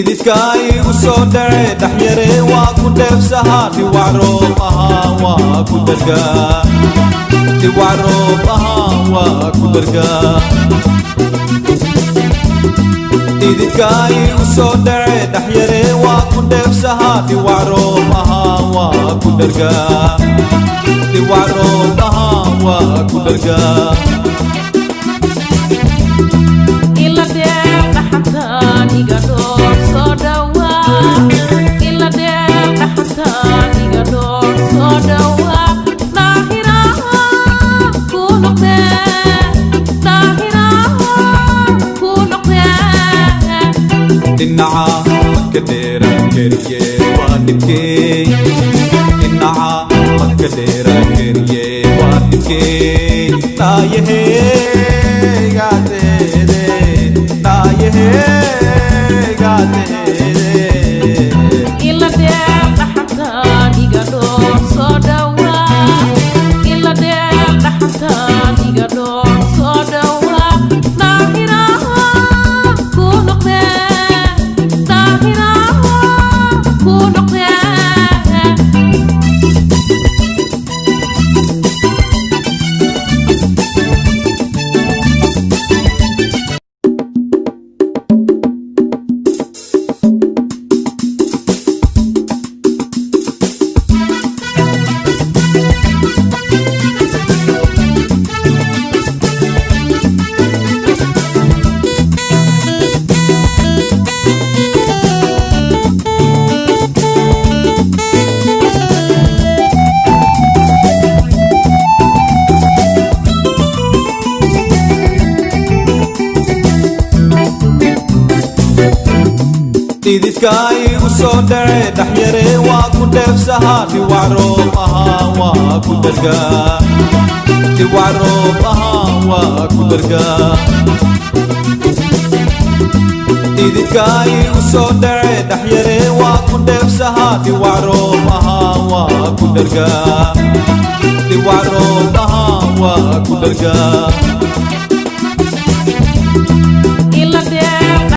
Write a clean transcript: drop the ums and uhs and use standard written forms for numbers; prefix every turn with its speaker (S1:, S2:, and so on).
S1: Dhididka igu soo dhace dhaxyare waa ku dheefsahaa, dhiwac roob ahaa waa ku dhargaa, dhiwac roob ahaa waa ku dhargaa. Dhididka igu soo dhace dhaxyare waa ku dheefsahaa, dhiwac roob ahaa waa ku dhargaa, dhiwac roob ahaa waa ku dhargaa.
S2: Ila dheer dhaxantaan iga dhoor soo dhawaa, ila dheer dhaxantaan iga dhoor soo dhawaa, daahira ku noqdee, daahira ku noqdee.
S1: Dhinaca maka dheera keriye waa dhibkey, dhinaca maka dheera keriye waa dhibkey, dhaayaheegateede, dhaayaheegateede.
S2: Ila dheer dhaxantaan iga dhoor soo dhawaa, ila dheer dhaxantaan iga dhoor soo dhawaa, daahira ku noqdee, daahira ku noqdee.
S1: Dhididka igu soo dhace dhaxyare waa ku dheefsahaa, dhiwac roob ahaa waa ku dhargaa, dhiwac roob ahaa waa ku dhargaa. Dhididka igu soo dhace dhaxyare waa ku dheefsahaa, dhiwac roob ahaa waa ku dhargaa, dhiwac roob ahaa waa ku dhargaa.